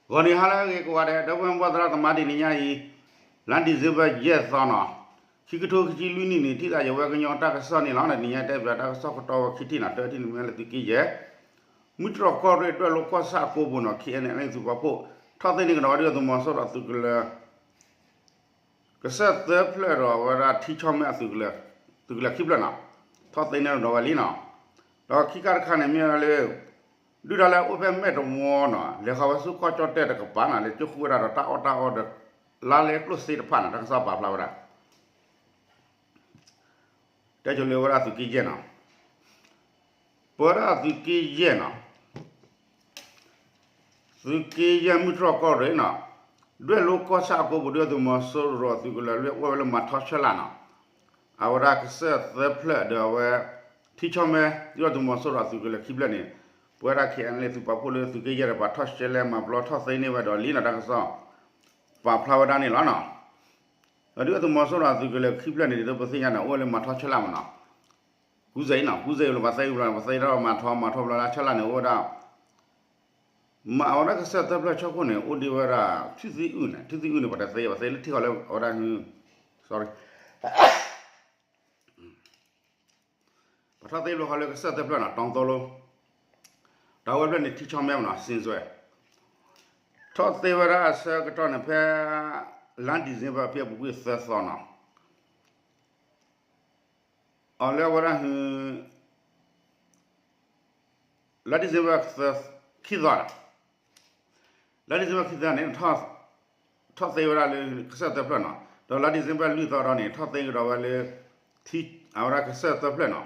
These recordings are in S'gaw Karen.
ဂီၤနံၤဟါလၢအဂ့ၤကိးဂၤဒဲး ဒီပုၢ်ဝဲၢ်မုၢ်ဘၣ်သရၣ်သမါ တနံၤညါအံၤ လါဒံၣ်စ့ဘၢၣ် ယဲၢ်သီနီၤ, ခံကထိခံဆံလွံၢ်နံၣ်န့ၣ် ထံၣ်သးယဝဲကညီတၢ်ကစီၣ်န့ၣ်လီၤ. တနံၤညါတဲပၠးတၢ်ကစီၣ်ကတီၢ်ဝဲ ခံထံၣ်နီၤ, တထံၣ်န့ၣ်မ့ၢ်လၢသုးက့ယဲၢ် မုၢ်တြီၢ်ကီၢ်ရ့ၣ် ဒွဲၣ်လိၤကီၢ်ဆၣ်အကိပူၤနီၤ, ခ့ၣ်အဲၣ်အဲၣ်သုးပာ်ဖှိၣ် ထီၣ်သ့န့ၢ်ကဒီးဝဲဒုၣ်ဒါသုးမီၤစိရိၤအသုးကလၢၤ ကစၢၢ်သၢဖျၢၣ်ဒီးအဝဲဒၣ်ထံဆီမဲအသုးကလၢၤ, သုးကလၢၤခံဖျၢၣ်နီၤ, ထီၣ်သ့န့ၢ်ကဒီးဝဲလံနီၤ. ဒီးခံခါတခါန့ၣ်မ့ၢ်ဝဲလၢ ဒုၣ်ဒါလၢအအိၣ်ဖဲမဲၢ်တဝီနီၤ လဲၤဃီၤဝဲဆူကီၢ်ကၠီၣ်တဲၣ်တကပၤနီၤ, လဲၤကၠိဃုာ်ဝဲဒၣ်ဒီးတၢ်အီၣ်တၢ်အီဒီး လါလဲကျိၣ်စ့တဖၣ်နီၤ, တၢ်ကစီၣ်ပာ်ဖျါဝဲဒၣ် တဲဆိလၢဝဲဒၣ်သုးက့ယဲၢ်နီၤ, ပဝဲဒၣ်သုးက့ယဲၢ်နီၤ, သုးက့ယဲၢ်မုၢ်တြီၢ်ကီၢ်ရ့ၣ်နီၤ, ဒွဲၣ်လိၤကီၢ်ဆၣ်အကိပူၤ ဒုၣ်ဒါသုးမီၤစိရိၤအသုးကလၢၤလၢအအိၣ်ဝဲလၢမၤထီၣ်ဆၢလာ်နီၤ, အဝဲဒၣ်ကစၢၢ်သၢဖျၢၣ်ဒီးအဝဲ ထံဆီမဲ ဒုၣ်ဒါသုးမီၤစိရိၤအသုးကလၢၤခံဖျၢၣ်န့ၣ်, ပဝဲဒၣ် ခ့ၣ်အဲၣ်အဲၣ်သုးပာ်ဖှိၣ်လၢသုးက့ယဲၢ်ဒီး ပှၤထီၣ်ရှဲလဲမၤပျီထီၣ်သ့န့ၢ်ဝဲဒီးလံနီၤ, တၢ်ကစီၣ်ပာ်ဖျါဝဲဒၣ်န့ၣ်လီၤနီၤ. ဒုၣ်ဒါသုးမီၤစိရိၤအသုးကလၢၤခံဖျၢၣ်န့ၣ် ဒ်သိးပသ့ၣ်ညါန့ၣ် အိၣ်ဝဲလၢမၤထီၣ်ဆၢလာ်မနီၤ, ကူစဲအံၤနီၤ, ကူစဲအံၤလၢ ပှၤသ့ဘျီ ပှၤသ့ထီၣ်မၤထီၣ် မၤထီၣ်ဘျီလၢဆၢလာ်န့ၣ် အိၣ်ဝဲဒၣ် မ့ၢ်အဝဲဒၣ်ကစၢၢ်သၢဖျၢၣ်ဆၢခိၣ်န့ၣ် အိၣ်ဒံးဝဲဒၣ် ထံသံအုၣ်န့ၣ်, ထံသံအုၣ်န့ၣ် ပှၤတသ့ ပှၤသ့လၢထံဃီလၢအဝဲဒၣ် sorry, ပှၤထီၣ်သ့ဘျီဃီလၢကစၢၢ်သၢဖျၢၣ်နီၤ, တီသိလိ, ဒီးဝဲဖျၢၣ်န့ၣ် ထံဆီမဲမနီၤ, စ့ၣ်စွဲ ထီၣ်သ့ဝဲဒၣ်အဆၢကတီၢ်န့ၣ် ဖဲ လါဒံၣ်စ့ဘၢၣ် ဖဲအပူၤကွံာ်သၢသီနီၤ, အီၤလၢအဝဲဒၣ် လါဒံၣ်စ့ဘၢၣ် ခံသီနီၤ, လါဒံၣ်စ့ဘၢၣ်ခံသီန့ၣ် ထီၣ်သ့ဝဲဒၣ်လၢကစၢၢ်သၢဖျၢၣ်နီၤ, ဒီးလါဒံၣ်စ့ဘၢၣ်လွံၢ်သီဒီးန့ၣ် ထီၣ်သ့ကဒီးဝဲလၢ အဝဲဒၣ်ကစၢၢ်သၢဖျၢၣ်နီၤ,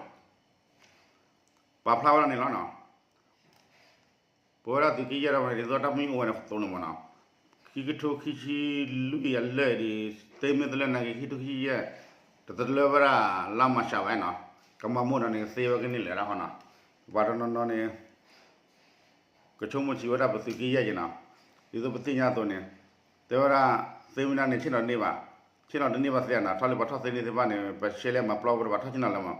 ပာ်ဖျါဝဲဒၣ်န့ၣ်လီၤနီၤ. ပဝဲဒၣ်သုးက့ယဲၢ်ဒၣ်ဝဲန့ၣ် ဒ်သိးတၢ်မံအိၣ်ဝဲန့ၣ်သိးန့ၣ်မနီၤ, ခံကထိခံဆံလွံၢ်အလၢာ်ဒီး သ့မ့ၢ်တလၢနာ်က့ ခံကထိခံဆံယဲၢ် တတလၢဝဲဒၣ်လါမၤရှးဝဲနီၤ, ကမၤမိၢ်ဒီးန့ၣ်ကသ့ဝဲကန့ၢ်လၢာ်ဒၣ်ဃီနီၤ, ပှၤတနီၤနီၤန့ၣ် ကဆိကမိၣ်ဆံးဝဲဒၣ်ပသုးက့ယဲၢ်က့နီၤ, ဒ်သိးပသ့ၣ်ညါအသိးန့ၣ် တဲဝဲဒၣ် သ့မ့ၢ်ဒၣ်န့ၣ် ဆ့ၣ်နီၤတန့ၢ်ဘၣ်, ဆ့ၣ်နီၤတန့ၢ်ဘၣ်သ့နီၤ, ထီၣ်လၢပှၤထီၣ်သ့န့ၢ်သ့ၣ်တဖၣ်န့ၣ် ပရှဲလဲမၤပျီဝဲဒၣ် ပှၤထီၣ်ဆ့ၣ်နီၤလၢမး,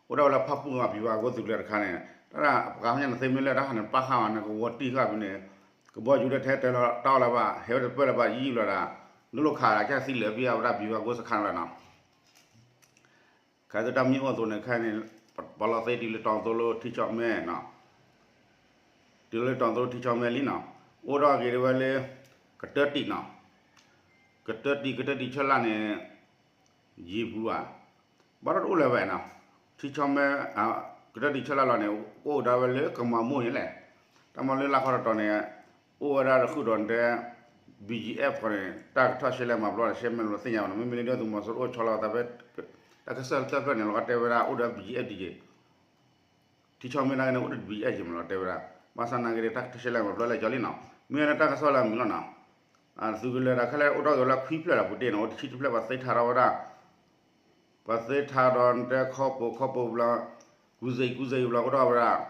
အိၣ်ဒၣ်ဝဲလၢဖၣ်ပူၣ်ဂၤ ပျံၤဝါကိသုးကျဲၤတခါန့ၣ် တၢ်ပှၤကဟီညါန့ၣ် သ့မ့ၢ်လၢတၢ်ဟးန့ၣ် ပၣ်ဃာ်ဝဲန့ၣ် ကဝီၤတံၢ်ဃာ်ဖဲန့ၣ် ကဘီယူၤဒၣ်ထဲတဲလီၤတၢ်အီၣ်လၢၤဘၣ် ဟဲဝဲတပၢၢ်လၢၤဘၣ် ယံာ်ဘျီဒၣ် နလိၣ်ခးဒၣ်ကသံလၢာ်ဖဲအဝဲဒၣ်ပျံၤဝါကိစခါန့ၣ်လီၤနီၤ. ခဲအံၤတၢ်မံအိၣ်အသိးန့ၣ် ခဲအံၤန့ၣ် ပလီၤသ့တုၤလၢတီၤသိလိထံဆီမဲနီၤ, တုၤလၢတီၤသိလိထံဆီမဲလံနီၤ, အိၣ်ထီၣ်က့ၤဒၣ်ဝဲလၢ ကတၢၢ်တံၢ်နီၤ, ကတၢၢ်တံၢ် ကတၢၢ်တံၢ်ဆၢလာ်န့ၣ် ယံာ်ပူၤဧါ, ဘၣ်ဒီးတအိၣ်လၢၤဘၣ်နီၤ, ထံဆီမဲ ကတၢၢ်တံၢ်ဆၢလာ်လီၤန့ၣ် အိၣ်ဒၣ်ဝဲလၢကမၤမိၢ်န့ၣ်လဲၣ်, တၢ်မၤလၢလၢခီတီၤတီၤန့ၣ် အိၣ်ဝဲဒၣ်တဃုာ်ဒီးတဲ ဘံၣ်ကၠံၣ်အဲၣ်ဖီန့ၣ် တၢ်ကထီၣ်ရှဲလဲမၤပျီန့ၣ် ရှဲမဲာ်လီၤသ့ၣ်ညါဘၣ်နီၤ, မ့မ့ၢ်လၢဒုၣ်ဒါသုးမီၤစိရိၤအိၣ်ဆီလီၤသးဖဲ တၢ်ကစၢၢ်သၢဖျၢၣ်န့ၣ် လီၤကတဲဝဲဒၣ်အိၣ်ဒီး ဘံၣ်ကၠံၣ်အဲၣ်ဒံးက့ၤ ထံဆီမဲနာ်က့န့ၣ် အိၣ်ဒီး ဘံၣ်ကၠံၣ်အဲၣ်က့ၤမးလီၤတဲဝဲဒၣ်, ဘၣ်ဆၣ်နာ်က့ဒီး တၢ်ကထီၣ်ရှဲလဲမၤပျီလဲၤကၠီလံနီၤ, မ့ၢ်ဝဲလၢတၢ်ကစီၣ်လၢအမုာ်လီၤနီၤ, သုးကလၢၤဒီးခဲလၢာ်အိၣ်ထီၣ်က့ၤဝဲလၢခွံဖျၢၣ်ဒီးပူၤတ့ၢ်နီၤ, အိၣ်တဆံတဖျၢၣ် ပှၤသ့ထါထီၣ်ဝဲဒၣ် ပှၤသ့ထါဒီးတဲခီပိၤခီပိၤဘျီ, ကူစ့ကူစ့ဘျီ အိၣ်ထီၣ်ဝဲဒၣ်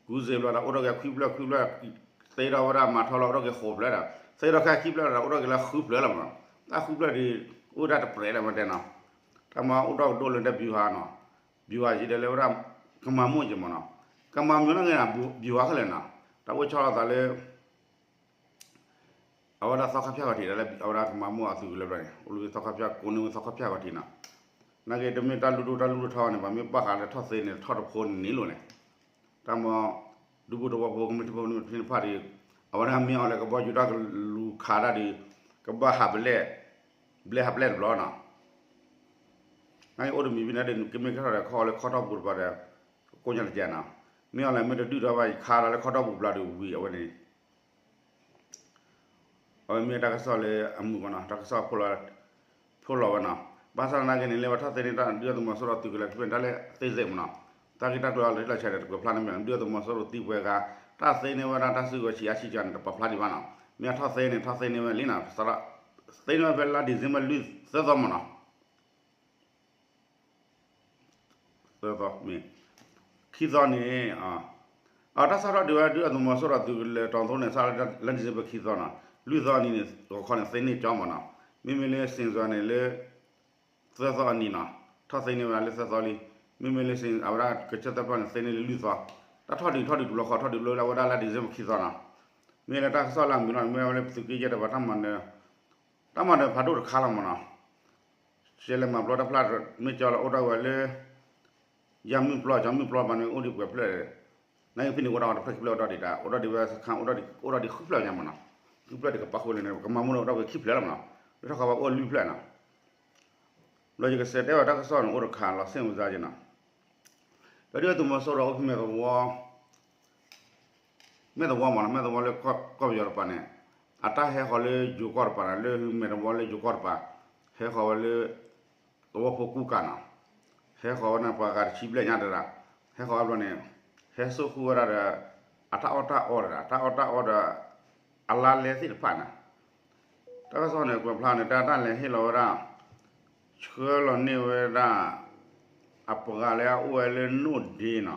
ကူစ့ဘျီဒီး အိၣ်ထီၣ်က့ၤခွံဖျၢၣ်ခွံဖျၢၣ်, သ့ထီၣ်ဝဲဒၣ်မၤထီၣ်လီၤ အိၣ်ထီၣ်က့ၤဃိးဖျၢၣ်ဒီး သ့ထီၣ်ခဲခံဖျၢၣ်ဒီး အိၣ်ထီၣ်က့ၤလၢဃုဖျၢၣ်လီၤမး, တၢ်ဃုဖျၢၣ်ဒီး အိၣ်တၢ်တပြဲးလၢမးတဲနီၤ, တၢ်မၤအိၣ်ထီၣ်ကဒိၣ်လၢတၢ်ဘံၣ်ဟါနီၤ, ဘံၣ်ဟါယံၤဒီးလၢဝဲဒၣ် ကမၤမိၢ်ယံၤမးနီၤ, ကမၤမိၢ်နာ်က့ ဘံၣ်ဟါခဲလၢာ်နီၤ, တၢ်အိၣ်ဆီလီၤသးလၢ အဝဲဒၣ်သီခါဖၠၣ်ဂီၤထံးဒီးလၢအဝဲဒၣ်ကမၤမိၢ်အသုးကလၢၤဘျီန့ၣ် အိၣ်လၢသီခါဖၠၣ်ကိးန့ၢ်ဝဲသီခါဖၠၣ်ဂီၤထံးနီၤ, နာ်က့တမ့ၢ်တၢ်လူၢ်ဒိၣ်တၢ်လူၢ်ဒိၣ်ထီန့ၣ် ပှၤမ့ၢ်ဘၣ်ဃးလၢထီၣ်သ့န့ၣ် ထီၣ်တဖိန့ၣ်န့ၣ်လိၤန့ၣ်, တၢ်မၤ ဒူဖိသဝီဖိ ကမျၢၢ်ထံဖိကမျၢၢ်ဖိသ့ၣ်တဖၣ်ဒီး အဝဲဒၣ်မ့ၢ်အီၤလၢကဘီယူၤတၢ်ကလူၤခးတၢ်ဒီး ကဘၣ်ဟးပလဲၣ် ဘျဲၣ်ဟးပလဲၣ်တဘျီနီၤ, နာ်က့အိၣ်တမံၤဖဲန့ၣ်ဒီး ကမ့ၢ်ကဲထီၣ်ဒီးခီလၢခီထီၣ်ပူၤတပၤဒီး ကိညါတကဲနီၤ, မ့ၢ်အီၤလၢမ့ၢ်တဒုၣ်ထီၣ်ဘၣ် ယခါဒီးလၢခီထီၣ်ပူၤဘျီဒီးဝံၤအဝဲန့ၣ် အဝဲမ့ၢ်တၢ်ကစီၣ်လၢအမုာ်မးနီၤ, တၢ်ကစီၣ် ဖိလီၤဝဲနီၤ, ဘၣ်ဆၣ်သနာ်က့န့ၣ် လၢပှၤထီၣ်သ့န့ၢ်တၢ်ဒုၣ်ဒါသုးမီၤစိရိၤသုးကလၢၤခံဖျၢၣ်န့ၣ် တၢ်လၢသ့စ့ၣ်မးနီၤ, တၢ်ဂ့ၢ်တၢ်ကျိၤလီၤတံၢ်လီၤဆဲးန့ၣ် တကွဲးဖျါန့ၣ်မ့ၢ် ဒုၣ်ဒါသုးမီၤစိရိၤသံပှဲၤဂၤ, တၢ်သ့န့ၢ်ဝဲဒၣ်တၢ်စုကဝဲၤဆံးအါဆံးကန့ၣ် တပာ်ဖျါဒံးဘၣ်နီၤ, မ့ၢ်အထီၣ်သ့န့ၣ် ထီၣ်သ့န့ၢ်ဝဲလံနီၤ, သ့န့ၢ်ဝဲဖဲလါဒံၣ်စ့ဘၢၣ်လွံၢ်သၢသီမးနီၤ သၢသီမ့ၢ် ခံသီန့ၣ် အတၢ်စးထီၣ်ဒံးဝဲဒုၣ်ဒါသုးမီၤစိရိၤသုးကလၢၤတီၤသိန့ၣ် စးလၢလါဒံၣ်စ့ဘၢၣ်ခံသီနီၤ, လွံၢ်သီနံၤန့ၣ် ဂီၤခီန့ၣ် သ့န့ၢ်ကၠီမးနီၤ, မ့မ့ၢ်လၢစ့ၣ်စွါန့ၣ်လၢ သၢသီအနံၤနီၤ, ထီၣ်သ့န့ၢ်ဝဲဒၣ်လၢသၢသီလံ, မ့မ့ၢ်လၢစ့ၣ် အဝဲဒၣ်ကစၢၢ်သၢဖျၢၣ်န့ၣ် သ့န့ၢ်လၢလွံၢ်သီ, တၢ်ထီၣ်ဒံးထီၣ်ဒံးတဘျီဃီ ထီၣ်ဒံးဘျီလၢအဝဲဒၣ်လါဒံၣ်စ့ဘၢၣ်ခံသီနီၤ မ့ၢ်လၢတၢ်ကစီၣ်လၢအမုာ်လီၤန့ၣ် မ့ၢ်ဝဲလၢပသုးက့ယဲၢ်တကပၤ တၢ်မၤနၢၤဖးဒိၣ်တခါလီၤမၢ်နီၤ. ရှဲလဲၤမၤပျီတဖျၢၣ် မ့ၢ်ကၠီလီၤအိၣ်ထီၣ်ဝဲလၢ ယၤမုၢ်ပျီ ကၠီမုၢ်ပျီပှၤန့ၣ် အိၣ်ဒံးပှဲၤဖျၢၣ်, နာ်က့ဖဲန့ၣ်အိၣ်ဒၣ်ဝဲတဖျၢၣ်ခံဖျၢၣ်အိၣ်ထီၣ်ဒံးတၢ် အိၣ်ထီၣ်ဒံးဝဲစခါ အိၣ်ထီၣ်ဒံး အိၣ်ထီၣ်ဒံးဃုဖျၢၣ်ညါမၢ်နီၤ. ဃုဖျၢၣ်တကပၤဃိန့ၣ် ပကမၤမူန့ၣ်အိၣ်ထီၣ်ဝဲခံဖျၢၣ်လီၤမၢ်နီၤ. လၢထီၣ်ခီပၤအိၣ်လွံၢ်ဖျၢၣ်နီၤ. ဘျီယကစံးတဲဝဲတၢ်ကစီၣ်န့ၣ် အိၣ်တခါလီၤ စ့ၣ်မုၢ်စါက့နီၤ. ဒီးဒ်သုးမီၤစိရိၤအိၣ်ဖဲမဲာ်သဝီ မဲာ်သဝီလၢကီၢ်ပယီၤတကပၤန့ၣ် အတၢ်ဟဲဃီၤလၢယိၤကီၢ်တကပၤန့ၣ် လၢမဲာ်သဝီလၢယိၤကီၢ်တကပၤ ဟဲဃီၤဝဲလၢ သဝီဖိကူကၤနီၤ. ဟဲဃီၤဝဲန့ၣ် ပှၤဂၤတဆံဘျဲၣ်ညါတဒၣ် ဟဲဃီၤဝဲဘျီန့ၣ် ဟဲစိာ်ဃုာ်ဝဲဒၣ်ဒီး အတၢ်အီၣ်တၢ်အီတဒၣ် တၢ်အီၣ်တၢ်အီဒီး အလါလဲသ့ၣ်တဖၣ်န့ၣ် တၢ်ကစီၣ်န့ၣ် ကွဲးဖျါန့ၣ် တၢ်တၢ်လဲၤဟ့ၣ်လီၤဝဲဒၣ် ဆှၢလီၤန့ၢ်ဝဲဒၣ် အပှၤလၢအအိၣ်ဝဲလၢနိၣ်ဒ့နီၤ.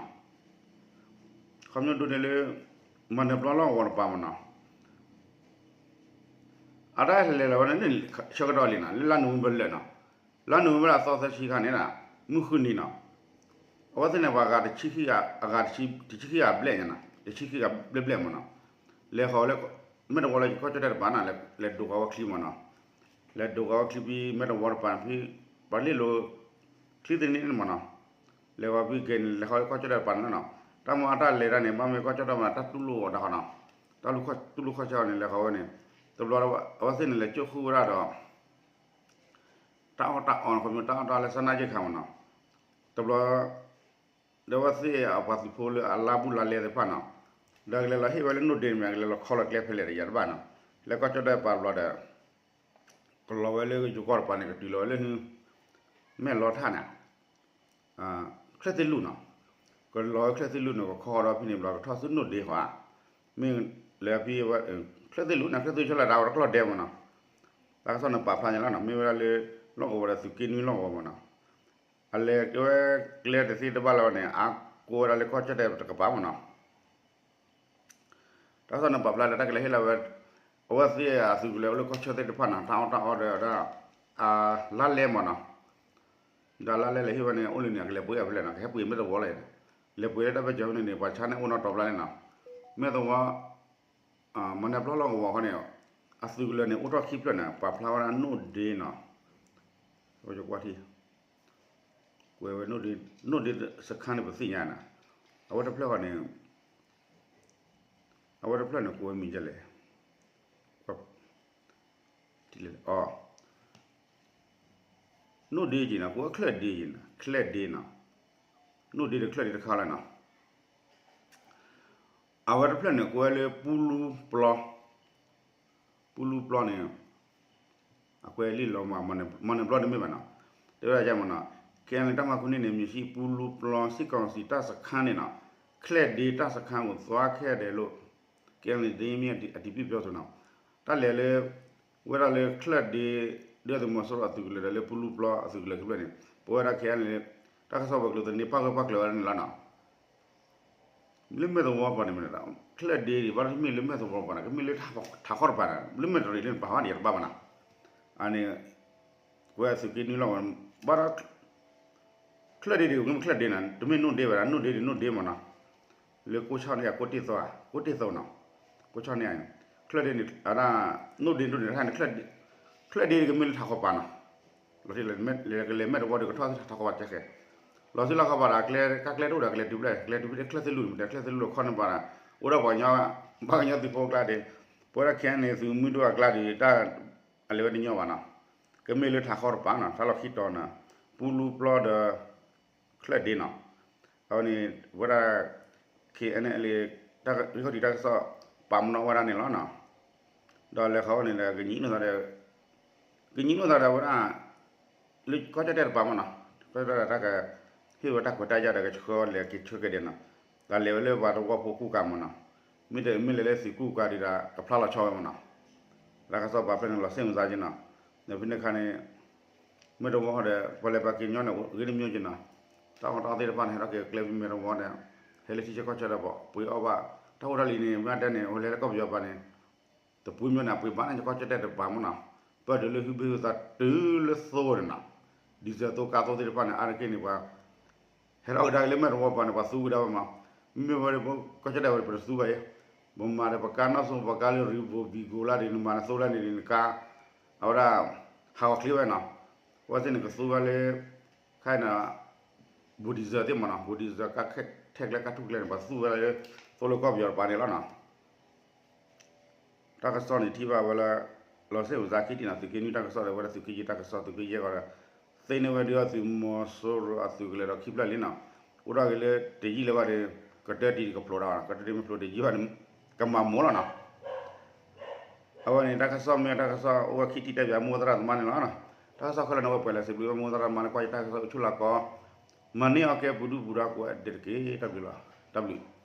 ခီဖျိဒိးန့ၢ်လၢ မၤနၢၤပျီလီၢ်ကဝီၤတကပၤမၢ်နီၤ. အတၢ်လဲၤလီၤဝဲန့ၣ် ဆၢကတီၢ်လံနီၤ လၢလါနိၣ်ဝ့ဘၢၣ်လၢာ်နီၤ. လါနိၣ်ဝ့ဘၢၣ်လၢအသီသၢဆံခါန့ၣ် မုၢ်ဃုနံၤနီၤ. အဝဲသ့ၣ်န့ၣ် ပှၤဂၤတဆံခံဂၤ အဂၤတဆံခံဂၤဘျဲၣ်ညါနီၤ တဆံခံဂၤဘျဲၣ်ဘျဲၣ်မၢ်နီၤ. လဲၤဃီၤဝဲလၢ မဲာ်သဝီလၢကီၢ်ကၠီၣ်တဲၣ်တကပၤန့ၣ် လဲၤဒိးဃီၤဝဲချံမၢ်နီၤ. လဲၤဒိးဃီၤဝဲချံဖဲမဲာ်သဝီတကပၤန့ၣ် ဖဲပှၤလ့ၣ်လိၤ ချံသန့မၢ်နီၤ. လဲၤဃီၤဖဲက့ၤန့ၣ် လဲၤဃီၤလၢကီၢ်ကၠီၣ်တဲၣ်တကပၤန့ၣ်လီၤနီၤ. တၢ်မ့ၢ်အတၢ်လဲၤတၢ်န့ၣ် ဘၣ်မ့ၢ်ကီၢ်ကၠီၣ်တဲၣ်မ့ၢ် တၢ်တူၢ်လိာ်အီၤတၢ်ဃီနီၤ. တၢ်တူၢ်လိာ်ခီၣ်ဆၢအီၤန့ၣ် လဲၤဃီၤဝဲန့ၣ် တဘျီအဝဲသ့ၣ်န့ၣ် လဲၤကၠိၣ်ဃုာ်ဝဲဒၣ်ဒီး တၢ်အီၣ်တၢ်အီန့ၣ် ခီဖျိတၢ်အီၣ်တၢ်အီလၢစၢနၢ်ယ့ၢ်ခါမၢ်နီၤ. တဘျီ ဒီးအဝဲသ့ၣ်အပှၤသုးဖိလၢအလါဘူးလါလဲသ့ၣ်တဖၣ်နီၤ, ဒီးကလဲၤလီၤဟ့ၣ်ဝဲလၢနိၣ်ဒ့န့ၣ်မ့ၢ် ကလဲၤလီၤခီလီၤကျဲဖဲလဲၣ်ဒီးယၤတဘၣ်နီၤ, လၢကီၢ်ကၠီၣ်တဲၣ်ပၤတဘျီဒီး ကလီၤဝဲလၢယိၤကီၢ်တကပၤန့ၣ် ကတုၤလီၤဝဲလၢ မဲၢ်လီၤထၣ်န့ၣ် ချၢၣ်သ့ၣ်လူၢ်နီၤ, ကလီၤဝဲချၢၣ်သ့ၣ်လူၢ်န့ၣ် ကခီဒီးဖဲန့ၣ်ဘျီ ကထီၣ်ဆူနိၣ်ဒ့ဃီဧါ, မ့ၢ်လၢဖဲ ချၢၣ်သ့ၣ်လူၢ်န့ၣ် ချၢၣ်သ့ၣ်လူၢ်ဆၢလၢဒၣ်ဝဲတကျီၢ်ဒဲးမၢ်နီၤ, တၢ်ကစီၣ်န့ၣ်ပာ်ဖျါညါလီၤနီၤ, မ့ၢ်ဝဲဒၣ်လၢ လီၢ်ကဝီၤဒီးသုးက့နွံလီၢ်ကဝီၤမၢ်နီၤ, အလဲၤက့ၤဝဲကျဲတသ့တဘၣ်လၢၤဘၣ်န့ၣ် အါကိးဝဲဒၣ်လၢကီၢ်ကၠီၣ်တဲၣ်တကပၤမၢ်နီၤ. တၢ်ကစီၣ်န့ၣ်ပာ်ဖျါလၢတၢ်ကလဲၤဟ့ၣ်လီၤဝဲ အဝဲသ့ၣ်အသုးကလၢၤအိၣ်လၢကီၢ်ဆၢသ့ၣ်တဖၣ်န့ၣ် တၢ်အီၣ်တၢ်အီဒီး လါလဲမၢ်နီၤ, ဒီးလါလဲလဲၤဟ့ၣ်ဝဲန့ၣ် အိၣ်လၢန့ၣ် ကလဲၤပှ့ၤအဖဲလဲၣ်နီၤ, ကဟဲပှ့ၤမဲၢ်သဝီလီၤ, လဲၤပှ့ၤလၢတၢ်ဘၢၣ်စၢၤဝဲန့ၣ်န့ၣ် ပှၤဆါန့ၣ်အိၣ်နီတဘျီလၢနီၤ, မဲၢ်သဝီ မၤနၢၤပျီလီၢ်ကဝီၤဃီန့ၣ် အသုးကလၢၤန့ၣ် အိၣ်ထီၣ်ခံဖျၢၣ်န့ၣ် ပာ်ဖျါဝဲဒၣ်နိၣ်ဒ့နီၤ, ကွၢ်ထံ ကွဲးဝဲ နိၣ်ဒ့စခါန့ၣ် ပသ့ၣ်ညါန့ၣ်, အဝဲတဖျၢၣ်ဃီန့ၣ် အဝဲတဖျၢၣ်န့ၣ် ကိးဝဲမံၤဒ်လဲၣ်, အ နိၣ်ဒ့က့ၤနီၤ, ကိးဝဲချၢၣ်ဒ့က့ၤနီၤ, ချၢၣ်ဒ့နီၤ, နိၣ်ဒ့ဒီးချၢၣ်ဒ့တခါလီၤနီၤ. အဝဲတဖျၢၣ်န့ၣ် ကိးဝဲလၢပူလူပျီ, ပူလူပျီန့ၣ် အကွဲးလံလီၤမး, မၤနၢၤပျီတမ့ၢ်ဘၣ်နီၤ, တဲဝဲဒၣ်ယမၢ်နီၤ, ခဲအံၤန့ၣ် တၢ်မၤခိၣ်န့ၢ်န့ၣ် မံၤဆံပူလူပျီ စစ်ကောင်စီ တပ်စခန်းန့ၣ်နီၤ, ချၢၣ်ဒ့ တပ်စခန်းကို သွားခဲ့တယ်လို့ ခဲအံၤန့ၣ် သတင်းမံၤအတည်ပြုပြောဆိုနီၤ, တၢ်လဲၤလၢ ဝဲဒၣ်လၢချၢၣ်ဒ့ ဒုသုးမီၤစိရိၤအသုးကလၢၤဒီးလၢပူလူပျီအသုးကလၢၤခံဖျၢၣ်န့ၣ် ပဝဲဒၣ်ခဲအံၤန့ၣ် တၢ်ကစီၣ်ပှၤကျိၤသန့ၤပာ်ဂၢၢ်ပာ်ကျၢၤဝဲဒၣ်န့ၣ်လီၤနီၤ. လၢမဲၢ်သဝီပှၤန့ၣ်မ့ၢ် ချၢၣ်ဒ့ဒံး ဘၣ်တမ့ၢ်လၢမဲၢ်သဝီပှၤန့ၣ် ကမ့ၢ်လၢထးခီၣ်တပၤန့ၣ် လၢမဲၢ်တရံးလၢပာ်ဝဲန့ၣ် ယတဘၣ်ဘၣ်နီၤ. အန့ၣ် ကွဲးသုးက့နွံလီၢ်ဝဲ ဘၣ်ဒီး ချၢၣ်ဒ့ဒံး ကမ့ၢ်ချၢၣ်ဒ့နီၤ တမ့ၢ်နိၣ်ဒ့ဝဲဒၣ် နိၣ်ဒ့ဒံး နိၣ်ဒ့မ့ၢ်နီၤ. လၢကိးဆီန့ၣ် ကိးတ့ၢ်သီဧါ ကိးတ့ၢ်သီနီၤ. ကိးဆီန့ၣ် ချၢၣ်ဒ့န့ၣ် အဒၣ် နိၣ်ဒ့ဒိၣ်န့ၣ် တခါန့ၣ် ချၢၣ်ဒ့ကမ့ၢ်လၢထးခီၣ်ပၤနီၤ. လီၤတံၢ်လၢကလဲၤမဲၢ်တဝီဒီး ကထီၣ်ထးခီၣ်ပၤကဲဃဲၤ လီၤဆူလၢခီၣ်ပၤဒီး ကျဲကါကျဲတအိၣ်ဒီး ကလဲၤတုၤဖဲလဲၣ် ကလဲၤတုၤဖဲချၢၣ်သ့ၣ်လူၢ်န့ၣ် မ့ၢ်တဲချၢၣ်သ့ၣ်လူၢ်လီၤခီန့ၣ်ပၤဒီး အိၣ်ဒီးပှၤကညီ ပှၤကညီသုးဖိအကျါဒီး ပဝဲဒၣ်ခဲအံၤန့ၣ် သုးမုၢ်ဒိၣ်အကျါဒီး တၢ်အလဲၤဝဲတညီဘၣ်နီၤ. ကမ့ၢ်လၢထးခီၣ်တပၤနီၤ တၢ်လီၢ်ခံတီၤနီၤ ပူလူပျီဒီး ချၢၣ်ဒ့နီၤ. အဝဲန့ၣ် ဝဲဒၣ် ခဲအံၤန့ၣ် လံ တၢ်ဂ့ၢ်ခီၣ်ထံးတၢ်ကစီၣ် ပာ်မနီၣ်ဝဲဒၣ်န့ၣ်လီၤနီၤ. ဒီးလဲၤဃီဝဲန့ၣ်ဒီး ကညီနုၢ်သးဒီး ကညီနုၢ်သးဒီးဝဲဒၣ် လၢကီၢ်ကၠီၣ်တဲၣ်တပၤမ့ၢ်နီၤ ကီၢ်ကၠီၣ်တဲၣ်တၢ်က ဟ့ၣ်ဝဲတၢ်ခွဲးတၢ်ယာ်ဒီး ကဆှၢလဲၤက့ၤဆှၢက့ၤဒဲးနီၤ. ဒီးလဲၤဝဲလၢပှၤသဝီဖိကူၣ်ကၤမ့ၢ်နီၤ. မ့ၢ်တမ့ၢ်လဲၤလၢသုးကူၣ်ကၤဒံးဒီး ကဖျါလီၤဆီဝဲမ့ၢ်နီၤ. တၢ်ကစီၣ်ပာ်ဖျါန့ၣ်လီၤစ့ၢ်မုၢ်သးက့နီၤ. ဒီးဖဲန့ၣ်အခါန့ၣ် မ့ၢ်တဝီဃီဒီး ပှၤလဲၤပှၤက့ၤညီန့ၣ် ဂ့ၤတမံၤက့နီၤ. တၢ်ကီတၢ်သ့ၣ်တဖၣ်န့ၣ် ဟဲထီၣ်က့ၤကျဲဖဲမ့ၢ်တဝီဒီး ဟဲလၢထံဆၢကီၢ်ဆၢဒီး ပှ့ၤအီၣ်ဘၣ် တၢ်အိၣ်တၢ်လံၤန့ၣ် မ့ၢ်တဲန့ၣ် ဟိလဲလၢကီၢ်ပယီၤပၤန့ၣ် တပှ့ၤမ့ၢ်န့ၣ် ပှ့ၤဘၣ်န့ၣ် ကီၢ်ကၠီၣ်တဲၣ်တပၤမ့ၢ်နီၤ. ပၢၢ်တုၤလၢဟုဘ့ၣ်ဟုသးတုၤလၢသိန့ၣ်နီၤ. ဒံၣ်စဲးသိကါသိသ့ၣ်တဖၣ်န့ၣ် အါတက့ၢ်န့ၣ် ပှၤ ဟဲထီၣ်ကဒါက့ၤလၢမဲၢ်တဝီပၤန့ၣ် ပှၤသူဝဲဒၣ်ဝဲမး. မ့မ့ၢ်ဝဲ ကီၢ်ကၠီၣ်တဲၣ်ဝဲ ပတသူဘၣ်အံၤ. ပမၤဒီးပကါနီၢ်စိပကါလၢ Revo Vigo လၢဒ်နမၤနသိလၢန့ၣ်ဒ်နကါ အဝဲဒၣ် ဟးဂီၤချ့ဝဲနီၤ, အဝဲသ့ၣ်န့ၣ်ကသူဝဲလၢ ခါအံၤနီၤ ဘူဒံစၢၤသ့ၣ်မးနီၤ, ဘူဒံစၢၤကါထဲကျဲကါထူၣ်ကျဲန့ၣ် ပှၤသူဝဲလၢ သိလၢကီၢ်ပယီၤတပၤန့ၣ်လီၤနီၤ. တၢ်ကစီၣ်န့ၣ်ထံၣ်ဘၣ်ဝဲလၢ လီၤစ့ၣ်ဝံၤစါခံတံၢ်နီၤ, သုးက့နွံတၢ်ကစီၣ်ဒီး ဝဲဒၣ်သုးက့ယဲၢ်တၢ်ကစီၣ်, သုးက့ယဲၢ်ဃီဒီး သ့န့ၢ်ဝဲဒုးအသုးမီၤစိရိၤအသုးကလၢၤဒီးခံဖျၢၣ်လံနီၤ, အိၣ်ထီၣ်က့ၤလၢတယံာ်လၢၤဘၣ်ဒီး ကတၢၢ်တံၢ်ကဖျိးဒီး ကတၢၢ်တံၢ်မ့ၢ်ဖျိးတယံာ်ဘၣ်န့ၣ် ကမၤမိၢ်လီၤနီၤ. အဝဲန့ၣ် တၢ်ကစီၣ်မ့ၢ်တၢ်ကစီၣ်အိၣ်ဝဲခံတံၢ်တဲဘၣ်မိၢ်သရၣ်သမါန့ၣ်လီၤ. တၢ်ကစီၣ်ခဲလၢာ်န့ၣ် ဝဲပှဲၤလၢစံးဘျုးဝဲမိၢ်သရၣ်မါလၢကွၢ်ယတၢ်ကစီၣ်အိၣ်ဆူၣ်လီၤကီ မၤန့ၢ်အီၤကဲပူၤဒုၣ်ပူၤဒါကိးဂၤဒဲးတက့ၢ်. တၢ်ဘျုးလီၤ. တၢ်ဘျုး